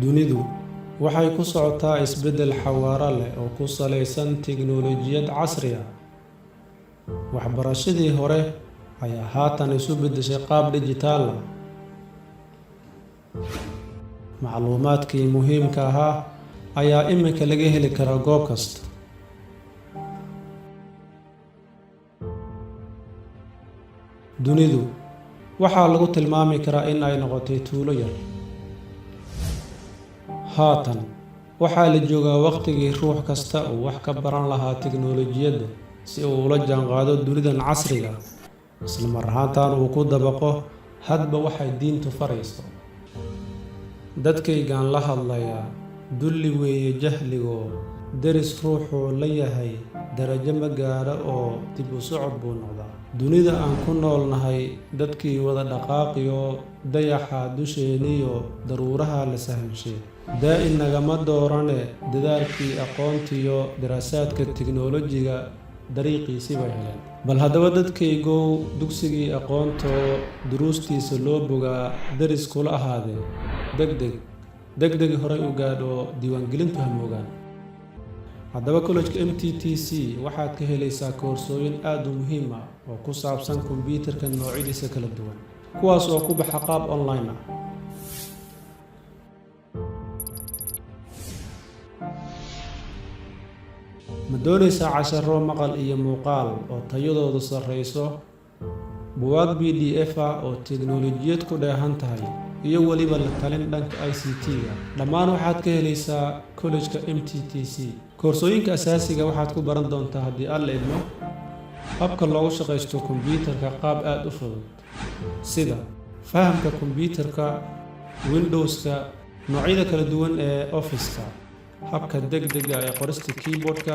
Dunidu waxay ku socotaa isbeddel xawaare leh oo ku salaysan tiknoolajiyad casri ah. Waxbarashadii hore ayaa haatan isu beddeshay qaab dhijitaal ah. Macluumaadkii muhiimka ahaa ayaa iminka laga heli karaa goob kasta. Dunidu waxaa lagu tilmaami karaa in ay noqotay tuulo yar. Haatan waxaa la joogaa waqtigii ruux kasta uu wax ka baran lahaa tiknoolajiyadda si uu ula jaanqaado dunidan casriga ah, isla mar ahaantaana uu ku dabaqo hadba waxay diintu farayso. Dadkaygaan la hadlayaa, dulli weeye jahligoo, deris ruuxuu la yahay darajo ma gaadho oo dib u socod buu noqdaa. Dunida aan ku noolnahay dadkii wada dhaqaaqiyo, dayaxa dusheeniyo daruuraha la sahmshe. Daa'in nagama doorane dadaalkii aqoontiyo daraasaadka tiknoolajiga dariiqiisii bay heleen. Bal haddaba dadkaygow, dugsigii aqoontoo duruustiisa loo bogaa deris kula ahaadee, degdeg degdeg horay u gaadho, diiwaangelintu ha moogaan. Haddaba kollejka MTTC waxaad ka helaysaa koorsooyin aad u muhiim ah oo ku saabsan kombiyuutarka noocyadiisa kala duwan, kuwaas oo ku baxa qaab online ah. Ma doonaysaa casharro maqal iyo muuqaal oo tayadoodu sarreyso, buugaag PDF ah oo tiknoolajiyad ku dheehan tahay, iyo weliba la talin dhanka ICT-ga? Dhammaan waxaad ka helaysaa kollejka MTTC. Koorsooyinka asaasiga waxaad ku baran doontaa, haddii Alla idmo, habka loogu shaqaysto kombiyuutarka qaab aad u fudud, sida fahamka kombiyuutarka, Windowska, noocyada kala duwan ee Office-ka, habka degdega ee qorista keyboard-ka,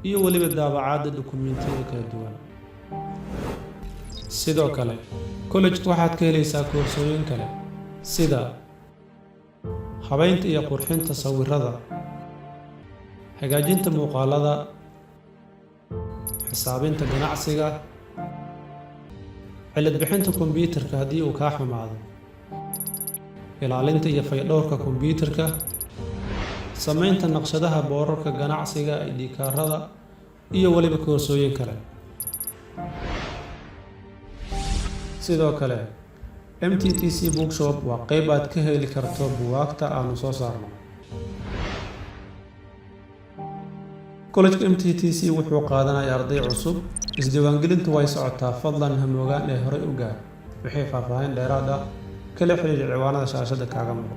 iyo weliba daabacaadda dukumiintiyada kala duwan. Sidoo kale kollejka waxaad ka helaysaa koorsooyin kale, sida habaynta iyo qurxinta sawirada, hagaajinta muuqaalada, xisaabinta ganacsiga, cilad bixinta kombiyuutarka haddii uu kaa xumaado, ilaalinta iyo faydhowrka kombiyuutarka, samaynta naqshadaha boorarka ganacsiga, ID-kaarada, iyo weliba koorsooyin kale. Sidoo kale MTTC Bookshop waa qeyb aad ka heli karto buugaagta aanu soo saarno. Kollejka MTTC wuxuu qaadanaya arday cusub. Isdiiwaangelintu way socotaa. Fadlan hamoogaan ee horay u gaar. Wixii faahfaahin dheeraad ah, kala xiriir ciwaanada shaashada kaaga muuqda.